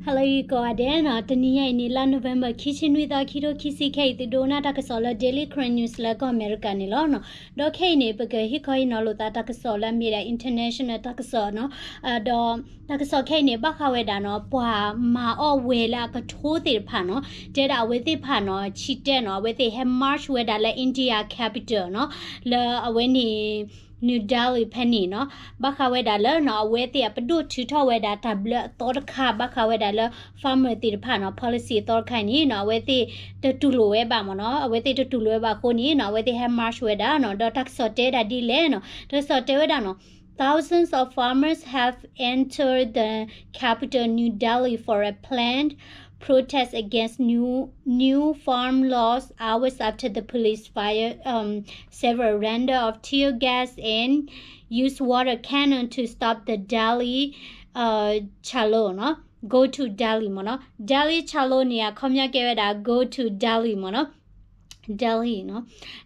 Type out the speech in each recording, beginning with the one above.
Hello ကိးဂၤဒဲးနီၤ, တနံၤညါအံၤန့ၣ် လါ November ခံဆံနွံသီ ခံထိခံဆံခဲအံၤ သုဒိကနၣ်တၢ်ကစီၣ်လၢ Daily Karen News လၢကီၢ်အမဲရကၤန့ၣ်လီၤနီၤ. ဒီးခဲအံၤန့ၣ် ပကဟ့ၣ်ခီဟ့ၣ်နီၤလိာ်သးတၢ်ကစီၣ်လၢအမ့ၢ်ဒၣ် international တၢ်ကစီၣ်နီၤ. ဒီးတၢ်ကစီၣ်ခဲအံၤန့ၣ် ဘၣ်ဃးဝဲဒၣ်နီၤ ပှၤမၤအီၣ်ဝဲလၢအကထိသ့ၣ်တဖၣ်နီၤ, တဲဒၣ်အဝဲသ့ၣ်တဖၣ်နီၤ ဆံးတဲနီၤ အဝဲသ့ၣ်ဟဲ march ဝဲဒၣ်လၢ India capital နီၤ, လၢအဝဲန့ၣ် New Delhi ဖဲန့ၣ်နီၤ, ဘၣ်ဃးဝဲဒၣ်လၢနီၤ အဝဲသ့ၣ်အပဒိၣ်ထုးထီၣ်ဝဲဒၣ်တၢ်ဘျၢအသီတခါ ဘၣ်ဃးဝဲဒၣ်လၢ farmer သ့ၣ်တဖၣ်နီၤ policy အသီတခါန့ၣ်နီၤ အဝဲသ့ၣ်တတူၢ်လိာ်ဝဲဘၣ်မ့ၢ်နီၤ, အဝဲသ့ၣ်တတူၢ်လိာ်ဝဲဘၣ်အဃိန့ၣ်နီၤ အဝဲသ့ၣ်ဟဲ march ဝဲဒၣ်နီၤ, ဒီးတၢ်ကစီၣ်တဲဒၣ်ဒ်လဲၣ်နီၤ, တၢ်ကစီၣ်တဲဝဲဒၣ်နီၤ Thousands of farmers have entered the capital New Delhi for a planned protest against new new farm laws hours after the police fire um several rounds of tear gas and used water cannon to stop the Delhi uh Chalo နီၤ go to Delhi မ့ၢ်နီၤ, Delhi Chalo န့ၣ် အခီပညီကဲဝဲဒၣ် go to Delhi မ့ၢ်နီၤ, Delhi နီၤ,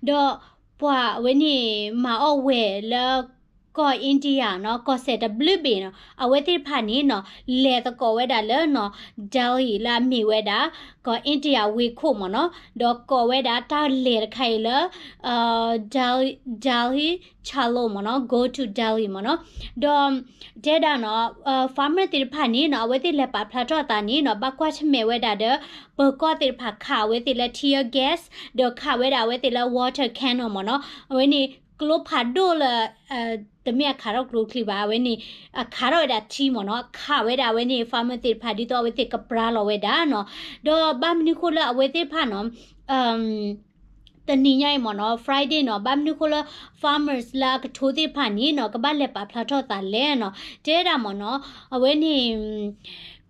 ဒီးပှၤအဝဲန့ၣ် မၤအီၣ်ဝဲလၢ ကီၢ် India နီၤ ကီၢ်စဲၣ်တဘျုးဘ့ၣ်နီၤ အဝဲသ့ၣ်တဖၣ်န့ၣ်နီၤ လဲၤသကိးဝဲဒၣ်လၢနီၤ Delhi လၢအမ့ၢ်ဝဲဒၣ် ကီၢ် India ဝ့ၢ်ခိၣ်မ့ၢ်နီၤ, ဒီးကိးဝဲဒၣ်တၢ်လဲၤတခါအံၤလၢ Delhi Chalo မ့ၢ်နီၤ go to Delhi မ့ၢ်နီၤ, ဒီးတဲဒၣ်နီၤ farmer သ့ၣ်တဖၣ်န့ၣ်နီၤ အဝဲသ့ၣ်လဲၤပာ်ဖျါထီၣ်အသးန့ၣ်နီၤ ဘၣ်ကွၢ်ဆၢၣ်မဲာ်ဝဲဒၣ်ဒီး ပၢၤကီၢ်သ့ၣ်တဖၣ်ခးအဝဲသ့ၣ်လၢ tear gas ဒီးခးဝဲဒၣ်အဝဲသ့ၣ်လၢ water cannon မ့ၢ်နီၤ, အဝဲန့ၣ် ကျိဖးဒိၣ်လၢ တမ့ၢ်အခးထီၣ်ကျိချံဘၣ် အဝဲန့ၣ် အခးထီၣ်ဝဲဒၣ်ထံမ့ၢ်နီၤ, ခးဝဲဒၣ်အဝဲန့ၣ် farmer သ့ၣ်တဖၣ် ဒ်သိးအဝဲသ့ၣ်ကပြါလီၤဝဲဒၣ်နီၤ, ဒီးဘၣ်မနုၤဃိလၢအဝဲသ့ၣ်တဖၣ်နီၤ တနံၤညါအံၤမ့ၢ်နီၤ Friday နီၤ ဘၣ်မနုၤဃိလၢ farmers လၢအကထိသ့ၣ်တဖၣ်န့ၣ်နီၤ ကဘၣ်လဲၤပာ်ဖျါထီၣ်သးလဲၣ်နီၤ, တဲဒၣ်မ့ၢ်နီၤ အဝဲန့ၣ်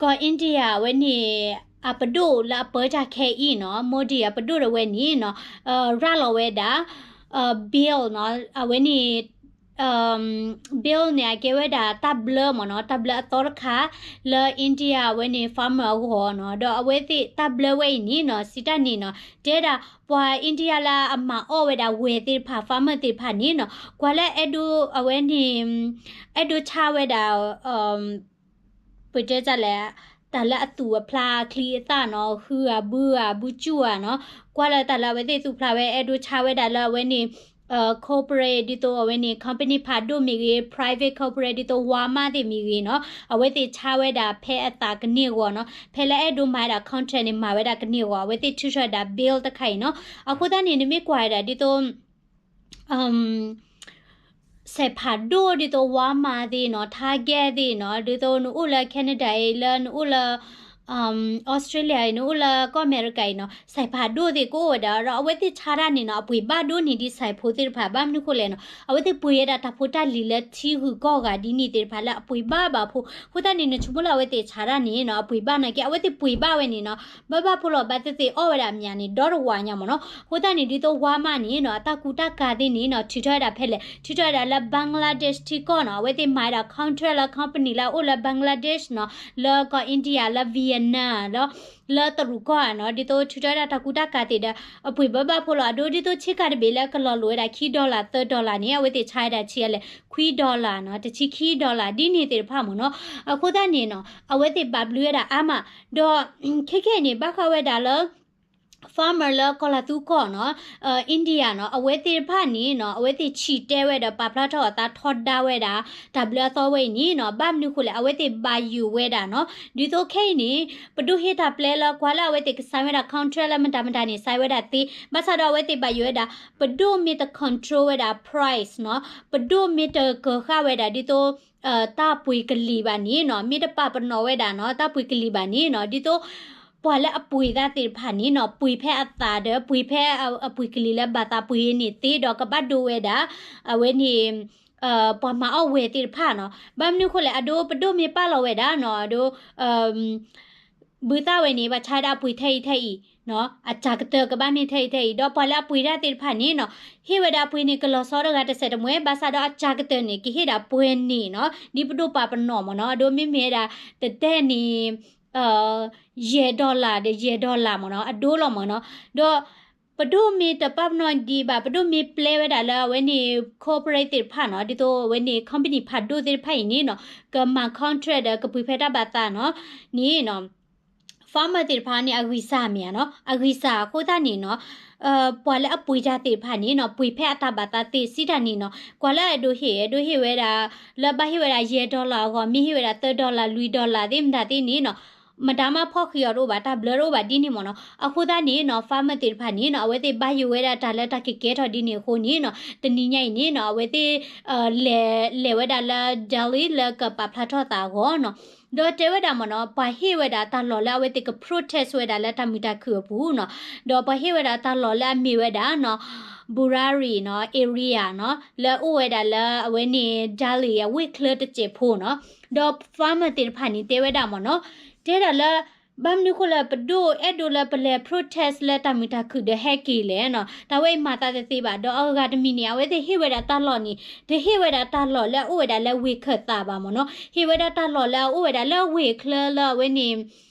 ကီၢ် India အဝဲန့ၣ် အပဒိၣ်လၢအပၢတၢ်ခဲအံၤနီၤ Modi အပဒိၣ်တဝဲန့ၣ်နီၤ ရၤလီၤဝဲဒၣ် bill နီၤ အဝဲန့ၣ် bill န့ၣ် အကဲဝဲဒၣ်တၢ်ဘျၢမ့ၢ်နီၤ တၢ်ဘျၢအသီတခါ လၢ India အဝဲန့ၣ် farmer အဂီၢ်နီၤ, ဒီးအဝဲသ့ၣ်တၢ်ဘျၢဝဲအံၤန့ၣ်နီၤ စံးတၢ်န့ၣ်နီၤ တဲဒၣ်ပှၤ India လၢအမၤအီၣ်ဝဲဒၣ်ဝဲသ့ၣ်တဖၣ် farmer သ့ၣ်တဖၣ်န့ၣ်နီၤ ကွၢ်လၢအဲၣ်ဒိးအဝဲန့ၣ် အဲၣ်ဒိးဆါဝဲဒၣ် ပတဲတၢ်လဲၣ် တၢ်လၢအသူၣ်အဖျါအချံအသၣ်နီၤ ဃုဧါ ဘုဧါ ဘုကၠူၣ်ဧါနီၤ, ကွၢ်လၢတၢ်လၢအဝဲသ့ၣ်သူၣ်ဖျါဝဲ အဲၣ်ဒိးဆါဝဲဒၣ်လၢအဝဲန့ၣ် corporate ဒ်သိးအဝဲန့ၣ် company ဖးဒိၣ်မ့ၢ်ဂ့ၤ private corporate ဒ်သိး Walmart သ့ၣ်မ့ၢ်ဂ့ၤနီၤ အဝဲသ့ၣ်ဆါဝဲဒၣ်ဖဲအသးကန့ၢ်အဂီၢ်နီၤ ဖဲလၢအဲၣ်ဒိးမၤဝဲဒၣ် contract န့ၣ် မၤဝဲဒၣ်ကန့ၢ်အဂီၢ် အဝဲသ့ၣ်ထုးထီၣ်ဝဲဒၣ် bill တခါအံၤနီၤ, အဃိသတးန့ၣ် နမ့ၢ်ကွၢ်ဝဲဒၣ်ဒ်သိး စဲးဖးဒိၣ်ဒ်သိး Walmart သ့ၣ်နီၤ Target သ့ၣ်နီၤ ဒ်သိးနအိၣ်လၢ Canada အံၤ လၢနအိၣ်လၢ Australia အံၤ နအိၣ်လၢကီၢ်အမဲရကၤအံၤနီၤ စဲးဖးဒိၣ်သ့ၣ်ကအိၣ်ဝဲဒၣ် ဒီးအဝဲသ့ၣ်ဆါတၢ်န့ၣ်နီၤ အပှ့ၤဘၣ်ဒိၣ်န့ၢ်ဒံးစဲးဖိသ့ၣ်တဖၣ် ဘၣ်မနုၤဃိလဲၣ်နီၤ အဝဲသ့ၣ်ပှ့ၤဝဲဒၣ်တၢ်ဖိတၢ်လံၤလၢထံဂုၤကီၢ်ဂၤဒ်န့ၣ်သ့ၣ်တဖၣ်လၢအပှ့ၤဘၣ်ဘၣ်ဖိ အဃိသတးန့ၣ် နဆိကမိၣ်လၢအဝဲသ့ၣ်ဆါတၢ်န့ၣ်နီၤ အပှ့ၤဘၣ်နာ်က့ အဝဲသ့ၣ်ပှ့ၤဘၣ်ဝဲန့ၣ်နီၤ ဘၣ်ဘၣ်ဖိလီၤ ဘၣ်သ့ၣ်သ့ၣ်အီၣ်ဝဲဒၣ်အမၠးန့ၣ် ဒီတဝးညါမ့ၢ်နီၤ, အဃိသတးန့ၣ် ဒ်သိး Walmart န့ၣ်နီၤ အတၢ်ကူတၢ်ကၤသ့ၣ်န့ၣ်နီၤ ထုးထီၣ်ဝဲဒၣ်ဖဲလဲၣ် ထုးထီၣ်ဝဲဒၣ်လၢ Bangladesh ထံကီၢ်နီၤ အဝဲသ့ၣ်မၤဝဲဒၣ် contract လၢ company လၢအအိၣ်လၢ Bangladesh နီၤ လၢကီၢ် India လၢ Vietnam လၢ လၢတရူးကီၢ်ဧါနီၤ ဒ်သိးထုးထီၣ်ဝဲဒၣ်တၢ်ကူတၢ်ကၤသ့ၣ်ဒီး အပှ့ၤဘၣ်ဘၣ်ဖိလီၤ အဒိဒ်သိးဆ့ကၤတဘ့ၣ်လၢကလီၤလိာ်ဝဲဒၣ်ခံ dollar သၢ dollar န့ၣ် အဝဲသ့ၣ်ဆါဝဲဒၣ်ဆံးအလဲၣ် ခွံ dollar နီၤ တဆံခံ dollar ဒ်န့ၣ်သ့ၣ်တဖၣ်မ့ၢ်နီၤ, အဃိသတးန့ၣ်နီၤ အဝဲသ့ၣ်ဘၣ်ဘျုးဝဲဒၣ်အါမး ဒီး ခဲခဲအံၤန့ၣ် ဘၣ်ဃးဝဲဒၣ်လၢ farmer လၢကီၢ်လၤသူကီၢ်နီၤ India နီၤ အဝဲသ့ၣ်တဖၣ်န့ၣ်နီၤ အဝဲသ့ၣ်ဆံးတဲဝဲဒီးပာ်ဖျါထီၣ်အသးထီဒါဝဲဒၣ် တၢ်ဘျၢအသီဝဲအံၤန့ၣ်နီၤ ဘၣ်မနုၤဃိလဲၣ် အဝဲသ့ၣ်ဘၣ်ယိၣ်ဝဲဒၣ်နီၤ ဒ်သိးခဲအံၤန့ၣ် ပဒိၣ်ဟ့ၣ်တၢ်ပျဲလၢကွၢ်လၢအဝဲသ့ၣ်က sign ဝဲဒၣ် contract လၢမတၤမတၤန့ၣ် sign ဝဲဒၣ်သ့ ဘၣ်ဆၣ်ဒီးအဝဲသ့ၣ်ဘၣ်ယိၣ်ဝဲဒၣ် ပဒိၣ်မ့ၢ်တ control ဝဲဒၣ် price နီၤ ပဒိၣ်မ့ၢ်တကၢၤဃာ်ဝဲဒၣ်ဒ်သိး တၢ်ပှ့ၤကလံၤဘၣ်န့ၣ်နီၤ မ့ၢ်တပာ်ပနီၣ်ဝဲဒၣ်နီၤ တၢ်ပှ့ၤကလံၤဘၣ်န့ၣ်နီၤ ဒ်သိး ပှၤလၢအပှ့ၤတၢ်သ့ၣ်တဖၣ်န့ၣ်နီၤ ပှ့ၤဖဲအသးဒီး ပှ့ၤဖဲအပှ့ၤကလံၤလၢဘၣ်သးပှ့ၤန့ၣ်သ့ဒီး ကဘၣ်ဒိဝဲဒၣ် အဝဲန့ၣ် ပှၤမၤအီၣ်ဝဲသ့ၣ်တဖၣ်နီၤ ဘၣ်မနုၤဃိလဲၣ် အဒိပဒိၣ်မ့ၢ်ပာ်လီၤဝဲဒၣ်နီၤ အဒိ ဘုသၣ်ဝဲန့ၣ် ဘၣ်ဆါဝဲဒၣ်အပှ့ၤထဲအံၤထဲအံၤနီၤ အစှၤကတၢၢ်ကဘၣ်မ့ၢ်ထဲအံၤထဲအံၤ ဒီးပှၤလၢအပှ့ၤတၢ်သ့ၣ်တဖၣ်န့ၣ်နီၤ ဟ့ၣ်ဝဲဒၣ်အပှ့ၤန့ၣ် ကလီၤဆီတဂၤတစဲးတမှဲၤ ဘၣ်ဆၣ်ဒီးအစှၤကတၢၢ်န့ၣ် ကဟ့ၣ်ဒၣ်ပှဲၤန့ၣ်နီၤ ဒ်ပဒိၣ်ပာ်ပနီၣ်မ့ၢ်နီၤ အဒိမ့မ့ၢ်ဝဲဒၣ် တတဲန့ၣ် ယဲၢ် dollar ဒီးယဲၢ် dollar မ့ၢ်နီၤ အဒိလီၤမ့ၢ်နီၤ ဒီး ပဒိၣ်မ့ၢ်တပာ်ပနီၣ်ဒံးဘၣ် ပဒိၣ်မ့ၢ်ပျဲဝဲဒၣ်လၢအဝဲန့ၣ် corporate သ့ၣ်တဖၣ်နီၤ ဒ်သိးအဝဲန့ၣ် company ဖးဒိၣ်သ့ၣ်တဖၣ်အံၤန့ၣ်နီၤ ကမၤ contract ဒီးကပှ့ၤဖဲတၢ်ဘၣ်သးနီၤ န့ၣ်နီၤ farmer သ့ၣ်တဖၣ်န့ၣ် အဂံၢ်စၢ်မ့ၢ်ဧါနီၤ, အဂံၢ်စၢ်အဃိသတးန့ၣ်နီၤ, ပှၤလၢအပှ့ၤတၢ်သ့ၣ်တဖၣ်န့ၣ်နီၤ ပှ့ၤဖဲအတၢ်ဘၣ်သးသ့စံးတၢ်န့ၣ်နီၤ, ကွၢ်လၢအဒိးဟ့ၣ် အဒိးဟ့ၣ်ဝဲဒၣ် လၢဘၣ်ဟ့ၣ်ဝဲဒၣ်ယဲၢ် dollar အဂီၢ် မ့ၢ်ဟ့ၣ်ဝဲဒၣ်သၢ dollar လွံၢ် dollar သ့ၣ်မတၤသ့ၣ်န့ၣ်နီၤ, မတၤမးဖီၣ်ဃံးအီၤတအိၣ်ဘၣ်, တၢ်ဘျၢတအိၣ်ဘၣ်ဒ်န့ၣ်မ့ၢ်နီၤ. အဃိသတးန့ၣ်နီၤ farmer သ့ၣ်တဖၣ်န့ၣ်နီၤ အဝဲသ့ၣ်ဘၣ်ယိၣ်ဝဲဒၣ်တၢ်လၢတၢ်ကကဲထီၣ်ဒ်န့ၣ်အဃိန့ၣ်နီၤ, တနံၤညါအံၤန့ၣ်နီၤ အဝဲသ့ၣ် လဲၤ လဲၤဝဲဒၣ်လၢ Delhi လၢကပာ်ဖျါထီၣ်သးအဂီၢ်နီၤ. ဒီးတဲဝဲဒၣ်မ့ၢ်နီၤ ပှၤဟ့ၣ်ဝဲဒၣ်တၢ်လီၢ်လၢအဝဲသ့ၣ်က protest ဝဲဒၣ်လၢတၢ်မုာ်တၢ်ခုၣ်အပူၤနီၤ, ဒီးပှၤဟ့ၣ်ဝဲဒၣ်တၢ်လီၢ်လၢအမ့ၢ်ဝဲဒၣ်နီၤ Burari နီၤ area နီၤ လၢအအိၣ်ဝဲဒၣ်လၢအဝဲန့ၣ် Delhi အဝ့ၢ်ချၢတစဲးဖိနီၤ. ဒီး farmer သ့ၣ်တဖၣ်န့ၣ် တဲဝဲဒၣ်မ့ၢ်နီၤ, တဲဒၣ်လၢ ဘၣ်မနုၤဃိလၢပဒိၣ်အဲၣ်ဒိးလၢပလဲၤ protest လၢတၢ်မုာ်တၢ်ခုၣ်ဒီးဟဲက့ၤလဲၣ်နီၤ, တၢ်ဝဲအံၤမၤသးတသ့ဘၣ်. ဒီးအဂၤတမံၤန့ၣ် အဝဲသ့ၣ်ဟ့ၣ်ဝဲဒၣ်တၢ်လီၢ်န့ၣ် တဟ့ၣ်ဝဲဒၣ်တၢ်လီၢ်လၢအအိၣ်ဝဲဒၣ်လၢဝ့ၢ်ခၢၣ်သးဘၣ်မ့ၢ်နီၤ, ဟ့ၣ်ဝဲဒၣ်တၢ်လီၢ်လၢအအိၣ်ဝဲဒၣ်လၢဝ့ၢ်ချၢလၢအဝဲန့ၣ်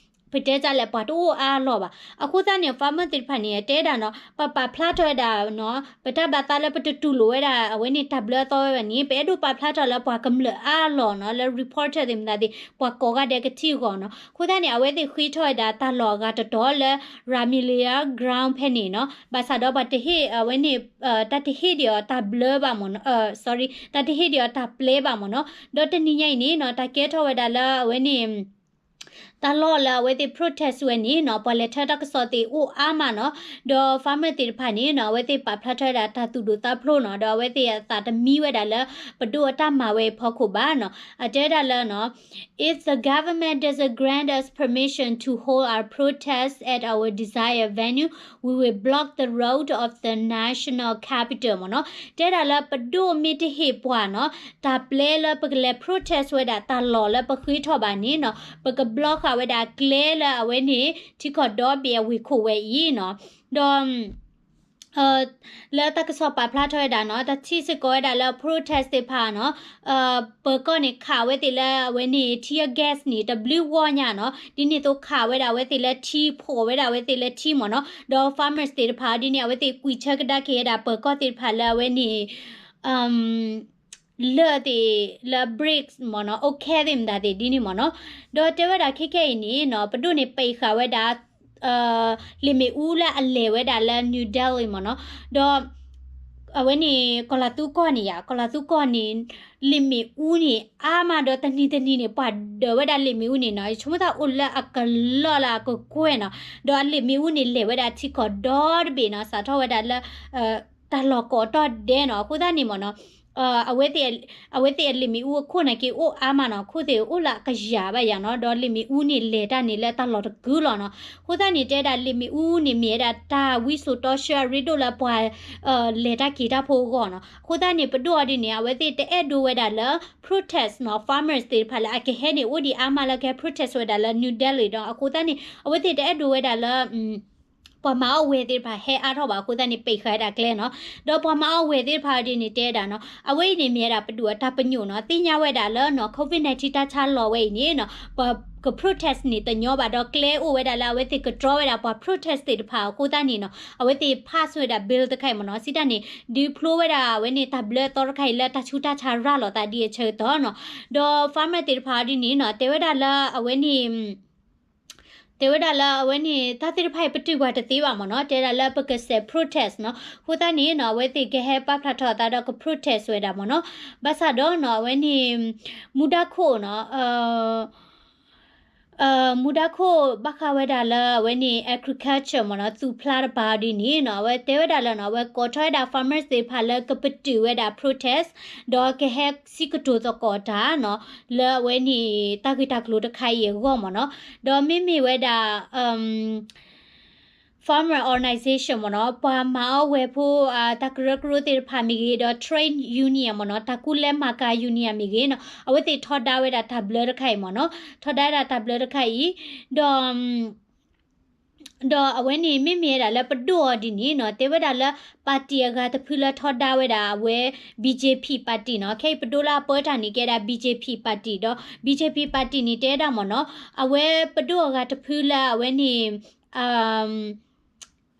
ပတဲတၢ်လဲၣ် ပှၤတအိၣ်အါလီၢ်ဘၣ်. အဃိသတးန့ၣ် farmer သ့ၣ်တဖၣ်န့ၣ် တဲဒၣ်နီၤ ပပာ်ဖျါထီၣ်ဝဲဒၣ်နီၤ ပတၢ်ဘၣ်သးလၢပတတူၢ်လိာ်ဝဲဒၣ် အဝဲန့ၣ်တၢ်ဘျၢအသီဝဲဘၣ်န့ၣ် ပအဲၣ်ဒိးပာ်ဖျါထီၣ်လၢပှၤကမျၢၢ်အါလီၢ်နီၤ လၢ reporter သ့ၣ်မတၤသ့ၣ် ပှၤကိးဂၤဒဲးကထံၣ်အဂီၢ်နီၤ. အဃိသတးန့ၣ် အဝဲသ့ၣ်ဃ့ထီၣ်ဝဲဒၣ်တၢ်လီၢ်အဂၤတတီၤလၢ Ramallah ground ဖဲန့ၣ်နီၤ, ဘၣ်ဆၣ်ဒီးပှၤတဟ့ၣ်အဝဲန့ၣ် တၢ်တဟ့ၣ်ဒံးအီၤတၢ်ဘျၢဘၣ်မ့ၢ်နီၤ, sorry တၢ်တဟ့ၣ်ဒံးအီၤတၢ်ပျဲဘၣ်မ့ၢ်နီၤ. ဒီးတနံၤညါအံၤန့ၣ်နီၤ တၢ်ကဲထီၣ်ဝဲဒၣ်လၢအဝဲန့ၣ် တၢ်လီၢ်လၢအဝဲသ့ၣ် protest ဝဲန့ၣ်နီၤ ပှၤလဲၤထၢတၢ်ကစီၣ်သ့ၣ်အိၣ်အါမးနီၤ. ဒီး farmer သ့ၣ်တဖၣ်န့ၣ်နီၤ အဝဲသ့ၣ်ပာ်ဖျါထီၣ်ဝဲဒၣ်တၢ်သူၣ်ဒိၣ်သးဖျိးနီၤ, ဒီးအဝဲသ့ၣ်အသးတမံဝဲဒၣ်လၢ ပဒိၣ်အတၢ်မၤဝဲအဖီခိၣ်ဘၣ်နီၤ. အတဲဝဲဒၣ်လၢနီၤ If the government doesn't grant us permission to hold our protest at our desired venue, we will block the road of the national capital မ့ၢ်နီၤ. တဲဒၣ်လၢပဒိၣ်မ့ၢ်တဟ့ၣ်ပှၤနီၤ တၢ်ပျဲလၢပကလဲၤ protest ဝဲဒၣ်တၢ်လီၢ်လၢပဃ့ထီၣ်ဘၣ်န့ၣ်နီၤ ပက block ဃာ်ဝဲဒၣ်ကျဲလၢအဝဲန့ၣ် ထံကီၢ်ဒီဘ့ၣ်အဝ့ၢ်ခိၣ်ဝဲအံၤနီၤ. ဒီး လၢတၢ်ကစီၣ်ပာ်ဖျါထီၣ်ဝဲဒၣ်နီၤ တၢ်ထံၣ်စ့ၢ်ကီးဝဲဒၣ်လၢ protest သ့ၣ်တဖၣ်နီၤ ပၢၤကီၢ်န့ၣ်ခးဝဲသ့ၣ်လၢအဝဲန့ၣ် tear gas န့ၣ် တဘျုးဂီၢ်ညါနီၤ, ဒ်န့ၣ်အသိးခးဝဲဒၣ်အဝဲသ့ၣ်လၢထံ ဖီၣ်ဝဲဒၣ်အဝဲသ့ၣ်လၢထံမ့ၢ်နီၤ. ဒီး farmers သ့ၣ်တဖၣ်ဒ်န့ၣ် အဝဲသ့ၣ်ကွံာ်ဆၢကဒါက့ၤဝဲဒၣ်ပၢၤကီၢ်သ့ၣ်တဖၣ်လၢအဝဲန့ၣ် လၢၢ်သ့ၣ်လၢ bricks မ့ၢ်နီၤ အိၣ်ခဲသ့ၣ်မတၤသ့ၣ်ဒ်န့ၣ်မ့ၢ်နီၤ. ဒီးတဲဝဲဒၣ်ခဲခဲအံၤန့ၣ်နီၤ ပဒိၣ်န့ၣ်ပံးဃာ်ဝဲဒၣ် လ့ၣ်မ့ၣ်အူလၢအလဲၤဝဲဒၣ်လၢ New Delhi မ့ၢ်နီၤ. ဒီး အဝဲန့ၣ် ကီၤလၤသူကီၢ်န့ၣ်ယါ ကီၤလၤသူကီၢ်န့ၣ် လ့ၣ်မ့ၣ်အူန့ၣ် အါမးဒီးတနံၤတနံၤန့ၣ် ပှၤဒၢးဝဲဒၣ်လ့ၣ်မ့ၣ်အူန့ၣ်နီၤ ယဆိကမိၣ်သးအိၣ်လၢအကလီၢ်လၢအကကွဲၢ်နီၤ. ဒီးအလ့ၣ်မ့ၣ်အူန့ၣ်လဲၤဝဲဒၣ်ထံကီၢ်ဒီတဘ့ၣ်နီၤ စးထီၣ်ဝဲဒၣ်လၢ တၢ်လီၢ်ကိးတီၢ်ဒဲးနီၤ. အဃိသတးန့ၣ်မ့ၢ်နီၤ အဝဲသ့ၣ်အလ့ၣ်မ့ၣ်အူအခိၣ်န့ၣ်က့ၤအိၣ်အါမးနီၤ အခိၣ်သ့ၣ်အိၣ်လၢအကယၤဘၣ်ယၤနီၤ. ဒီးလ့ၣ်မ့ၣ်အူန့ၣ်လဲၤတၢ်န့ၣ်လၢတၢ်လီၢ်တကုလီၤနီၤ. အဃိသတးန့ၣ် တဲဒၣ်လ့ၣ်မ့ၣ်အူန့ၣ်မ့ၢ်ဝဲဒၣ်တၢ်ဝံစိာ်တီဆှၢအရ့ဒိၣ်လၢပှၤ လဲၤတၢ်က့ၤတၢ်ဖိအဂီၢ်နီၤ. အဃိသတးန့ၣ် ပဒိၣ်အီၤဒ်န့ၣ် အဝဲသ့ၣ်တအဲၣ်ဒိးဝဲဒၣ်လၢ protest နီၤ farmers သ့ၣ်တဖၣ်လၢအကဟဲန့ၣ် အိၣ်ဒံးအါမးလၢကဟဲ protest ဝဲဒၣ်လၢ New Delhi ဒီး အဃိသတးန့ၣ် အဝဲသ့ၣ်တအဲၣ်ဒိးဝဲဒၣ်လၢ ပှၤမၤအီၣ်ဝဲသ့ၣ်တဖၣ်ဟဲအါထီၣ်ဘၣ်အဃိသတးန့ၣ် ပံးဃာ်ဝဲဒၣ်ကျဲနီၤ. ဒီးပှၤမၤအီၣ်ဝဲသ့ၣ်တဖၣ်ဒ်န့ၣ်တဲဒၣ်နီၤ အဝဲအံၤန့ၣ်မ့ၢ်ဝဲဒၣ်ပဒိၣ်အတၢ်ပညိၣ်နီၤ သ့ၣ်ညါဝဲဒၣ်လၢနီၤ COVID nineteen တၢ်ဆါလီၤဝဲအံၤန့ၣ်နီၤ ပက protest န့ၣ်တညီဘၣ် ဒီးကျဲအိၣ်ဝဲဒၣ်လၢအဝဲသ့ၣ်ကတြီဝဲဒၣ်ပှၤ protest သ့ၣ်တဖၣ်အဃိသတးန့ၣ်နီၤ အဝဲသ့ၣ် pass ဝဲဒၣ် bill တခါအံၤမ့ၢ်နီၤ စံးတၢ်န့ၣ် ဒုးဖျိဝဲဒၣ်အဝဲန့ၣ်တၢ်ဘျၢအသီတခါအံၤလၢတၢ်ဆူးတၢ်ဆါရၤလီၤသး ဒ်အဆၢကတီၢ်နီၤ. ဒီး farmer သ့ၣ်တဖၣ်ဒ်န့ၣ်နီၤ တဲဝဲဒၣ်လၢအဝဲန့ၣ် တဲဝဲဒၣ်လၢအဝဲန့ၣ် တၢ်သ့ၣ်တဖၣ်အံၤပတုာ်ပှၤတသ့ဘၣ်မ့ၢ်နီၤ တဲဒၣ်လၢပကစဲး protest နီၤ. အဃိသတးန့ၣ်နီၤ အဝဲသ့ၣ်ကဟဲပာ်ဖျါထီၣ်အသးဒီးက protest ဝဲဒၣ်မ့ၢ်နီၤ. ဘၣ်ဆၣ်ဒီးနီၤ အဝဲန့ၣ် မူဒါခိၣ်နီၤ မူဒါခိၣ်ဘၣ်ဃးဝဲဒၣ်လၢအဝဲန့ၣ် agriculture မ့ၢ်နီၤ သူၣ်ဖျါတပၤဒ်န့ၣ်နီၤ အဝဲတဲဝဲဒၣ်လၢနီၤ အဝဲကိးထီၣ်ဝဲဒၣ် farmers သ့ၣ်တဖၣ်လၢကပတုာ်ဝဲဒၣ် protest ဒီးကဟဲစံးကတိၤသကိးတၢ်နီၤ လၢအဝဲန့ၣ် တၢ်ဂ့ၢ်တၢ်ကျိၤတခါအံၤအဂီၢ်မ့ၢ်နီၤ. ဒီးမ့မ့ၢ်ဝဲဒၣ် farmer organization မ့ၢ်နီၤ ပှၤမၤအီၣ်ဝဲဖိ တၢ်ကရၢကရိသ့ၣ်တဖၣ်မ့ၢ်ဂ့ၤ ဒီး trade union မ့ၢ်နီၤ တၢ်ကူလဲမၤကၤ union မ့ၢ်ဂ့ၤနီၤ အဝဲသ့ၣ်ထီဒါဝဲဒၣ်တၢ်ဘျၢတခါအံၤမ့ၢ်နီၤ ထီဒါဝဲဒၣ်တၢ်ဘျၢတခါအံၤ ဒီး ဒီးအဝဲန့ၣ်မ့မ့ၢ်ဝဲဒၣ်လၢပဒိၣ်အီၤဒ်န့ၣ်နီၤ တဲဝဲဒၣ်လၢ party အဂၤတဖုလၢထီဒါဝဲဒၣ်အဝဲ BJP party နီၤ ခဲအံၤပဒိၣ်လၢအပၢတၢ်န့ၣ် ကဲဒၣ် BJP party ဒီး BJP party န့ၣ်တဲဒၣ်မ့ၢ်နီၤ အဝဲပဒိၣ်အဂၤတဖုလၢအဝဲန့ၣ်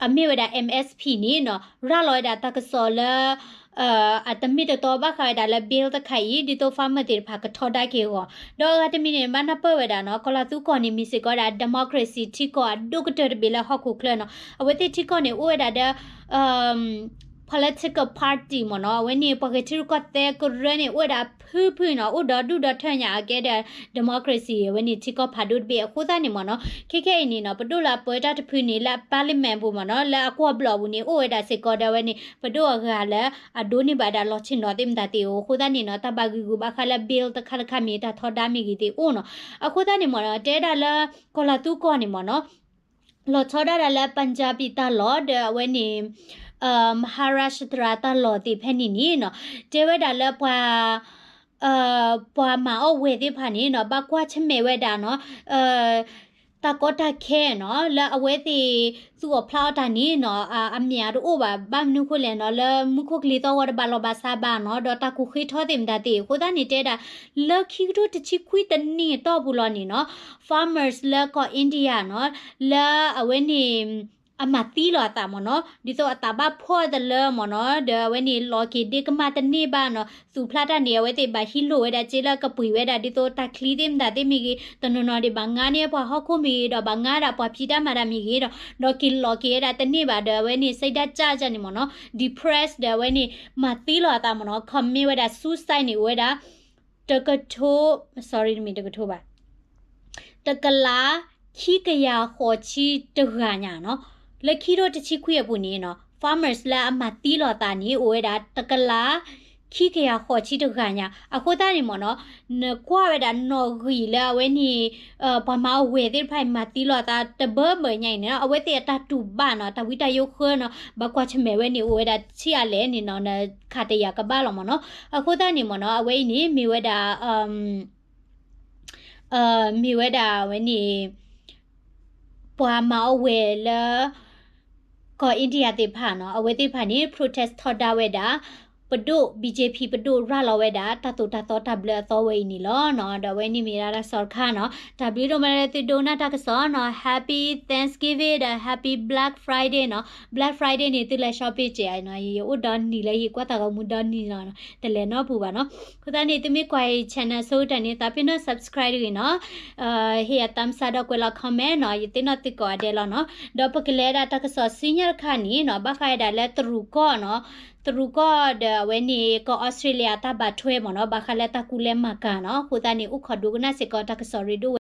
အမ့ၢ်ဝဲဒၣ် MSP န့ၣ်နီၤ ရၤလီၤဝဲဒၣ်တၢ်ကစီၣ်လၢ အတမ့ၢ်တတီဘၣ်ဃးဝဲဒၣ်လၢ bill တခါအံၤ ဒ်သိး farmer သ့ၣ်တဖၣ်ကထီဒါက့ၤအဂီၢ်, ဒီးအဂၤတမံၤန့ၣ် ဘၣ်နၢ်ပၢၢ်ဝဲဒၣ်နီၤ ကီၤလၤသူကီၢ်န့ၣ် မ့ၢ်စ့ၢ်ကီးဝဲဒၣ် democracy ထံကီၢ်အဒိၣ်ကတၢၢ်တဘ့ၣ်လၢဟီၣ်ခိၣ်ချၢနီၤ. အဝဲသ့ၣ်ထံကီၢ်န့ၣ် အိၣ်ဝဲဒၣ်ဒီး political party မ့ၢ်နီၤ, အဝဲန့ၣ် ပှၤဂဲၤထံရူၢ်ကီၢ်သဲးကရၢန့ၣ် အိၣ်ဝဲဒၣ်အဖုဖုနီၤ, အိၣ်ဒီးဒူၣ်ဒီးထၢညါအကဲဒီး democracy အဝဲန့ၣ်ထံကီၢ်ဖးဒိၣ်တဘ့ၣ်အဃိသတးန့ၣ်မ့ၢ်နီၤ, ခဲခဲအံၤန့ၣ်နီၤ ပဒိၣ်လၢအပၢတၢ်တဖုန့ၣ် လၢအ parliament ပူၤမ့ၢ်နီၤ, လၢအကွီၢ်ဘျီၣ်ပူၤန့ၣ် အိၣ်ဝဲဒၣ်စ့ၢ်ကီးဒီးအဝဲန့ၣ် ပဒိၣ်အဂၤလၢအဒိးန့ၢ်ဘၣ်ဒၣ်လီၤဆ့ၣ်နီၤသ့ၣ်မတၤသ့ၣ်အိၣ်, အဃိသတးန့ၣ်နီၤ တၢ်ဘၣ်ဂံာ်ဂူာ်ဘၣ်ဃးလၢ bill တခါတခါမ့ၢ်တၢ်ထီဒါမ့ၢ်ဂ့ၤသ့ၣ်အိၣ်နီၤ. အဃိသတးန့ၣ်မ့ၢ်နီၤ တဲဒၣ်လၢ ကီၤလၤသူကီၢ်န့ၣ်မ့ၢ်နီၤ လီၤဆီဒၣ်တၢ်လၢ Punjabi တၢ်လီၢ်ဒီးအဝဲန့ၣ် Maharashtra တၢ်လီၢ်သ့ၣ်ဖဲန့ၣ်န့ၣ်နီၤ, တဲဝဲဒၣ်လၢပှၤ ပှၤမၤအီၣ်ဝဲၢ်သ့ၣ်တဖၣ်န့ၣ်နီၤ ဘၣ်ကွၢ်ဆၢၣ်မဲာ်ဝဲဒၣ်နီၤ တၢ်ကီတၢ်ခဲနီၤ လၢအဝဲသ့ၣ်သူၣ်အီၣ်ဖျးအီၣ်တၢ်န့ၣ်နီၤ အ အမ့ၢ်အတအိၣ်ဘၣ်, ဘၣ်မနုၤဃိလဲၣ်နီၤ လၢမူခိၣ်ကလံၤသီၣ်ဂီၤတဘၣ်လီၢ်ဘၣ်စးဘၣ်နီၤ ဒီးတၢ်ကူၣ်ဃ့ထီသ့ၣ်မတၤသ့ၣ် အဃိသတးန့ၣ်တဲဒၣ် လၢခံကထိတဆံခွံတနံၣ်အတီၢ်ပူၤလီၤန့ၣ်နီၤ farmers လၢကီၢ် India နီၤ လၢအဝဲန့ၣ် အမၤသံလီၤအသးမ့ၢ်နီၤ ဒ်သိးအသးဘၣ်ဖှီၣ်တလၢမ့ၢ်နီၤ ဒီးအဝဲန့ၣ်လီၤက့ၤဒ့ကမၣ်တန့ၢ်ဘၣ်နီၤ သူၣ်ဖျးတၢ်န့ၣ် အဝဲသ့ၣ်ဘၣ်ဟံးလိၢ်ဝဲဒၣ်စ့လၢကပှ့ၤဝဲဒၣ် ဒ်သိးတၢ်ချံသ့ၣ်မတၤသ့ၣ်မ့ၢ်ဂ့ၤ တနီၤနီၤဒံးဘၣ်ငါန့ၢ်ပှၤဟီၣ်ခိၣ်မ့ၢ်ဂ့ၤ ဒီးဘၣ်ငါဒၣ်ပှၤဖံးတၢ်မၤတၢ်မ့ၢ်ဂ့ၤဒီး ဒီးက့ၤလီၤက့ၤဝဲဒၣ်တန့ၢ်ဘၣ်ဒီး အဝဲန့ၣ် စိတ်ဓာတ်ကျကျန့ၣ်မ့ၢ်နီၤ depressed ဒီးအဝဲန့ၣ် မၤသံလီၤအသးမ့ၢ်နီၤ commit ဝဲဒၣ် suicide န့ၣ် အိၣ်ဝဲဒၣ် တကထိ sorry တမ့ၢ်တကထိဘၣ် တကလး ခံကယၤဃိးဆံတဂၤညါနီၤ လၢခံကထိတဆံခွံအပူၤန့ၣ်နီၤ farmers လၢအမၤသံလီၤအသးန့ၣ် အိၣ်ဝဲဒၣ် တကလး ခံကယၤဃိးဆံတဂၤညါ အဃိသတးန့ၣ်မ့ၢ်နီၤ နကွၢ်ဝဲဒၣ်နီၣ်ဂံၢ်လၢအဝဲန့ၣ် ပှၤမၤအီၣ်ဝဲၢ်သ့ၣ်တဖၣ်အံၤ မၤသံလီၤအသးတဘၢဘၢညါအံၤန့ၣ်နီၤ အဝဲသ့ၣ်အတၢ်တူၢ်ဘၣ်နီၤ တၢ်ဝံတၢ်ယိးဃၢနီၤ ဘၣ်ကွၢ်ဆၢၣ်မဲာ်ဝဲန့ၣ် အိၣ်ဝဲဒၣ်ဆံးအါလဲၣ်န့ၣ်နီၤ နခးတယာ်ကဘၣ်လီၤမ့ၢ်နီၤ အဃိသတးန့ၣ်မ့ၢ်နီၤ အဝဲအံၤန့ၣ် မ့ၢ်ဝဲဒၣ် မ့ၢ်ဝဲဒၣ်ဝဲန့ၣ် ပှၤမၤအီၣ်ဝဲၢ်လၢ ကီၢ် India သ့ၣ်တဖၣ်နီၤ အဝဲသ့ၣ်တဖၣ်န့ၣ် protest ထီဒါဝဲဒၣ် ပဒိၣ် BJP ပဒိၣ်ရၤလီၤဝဲဒၣ် တၢ်သိၣ်တၢ်သီတၢ်ဘျၢအသီဝဲအံၤန့ၣ်လီၤနီၤ ဒီးအဝဲန့ၣ်မ့ၢ်ဒၣ်တၢ်ကစီၣ်တခါနီၤ တၢ်ဘျုးဒိၣ်မးလၢသုဒိကနၣ်တၢ်ကစီၣ်နီၤ Happy Thanksgiving ဒီး Happy Black Friday နီၤ Black Friday န့ၣ် သုလဲၤ shopping ကဲနီၤ ယအိၣ်ဒီနံၤလၢယကွၢ်တၢ်ဂီၤမူဒီနံၤလီၤနီၤ တလဲၤနီတပူၤဘၣ်နီၤ အဃိသတးန့ၣ် သုမ့ၢ်ကွၢ်ယ channel ဆိကတၢၢ်န့ၣ် သးပ့ၤနီၣ် subscribe တဂ့ၤနီၤ ဟ့ၣ်ယၤ thumbs up ဒီးကွဲးလီၤ comment နီၤ ယသ့ၣ်နီၣ်သုကိးဂၤဒဲးလီၤနီၤ ဒီးပကလဲၤဒၣ်တၢ်ကစီၣ်ဆူညါတခါန့ၣ်နီၤ ဘၣ်ဃးဒၣ်လၢတရူးကီၢ်နီၤ တရူးကီၢ်ဒီးအဝဲန့ၣ် ကီၢ် Australia တၢ်ဘၣ်ထွဲမ့ၢ်နီၤ ဘၣ်ဃးလၢတၢ်ကူလဲမၤကၤနီၤ အဃိသတးန့ၣ် အိၣ်ခိးဒိကနၣ်စ့ၢ်ကီးတၢ်ကစီၣ်ရ့ဒိၣ်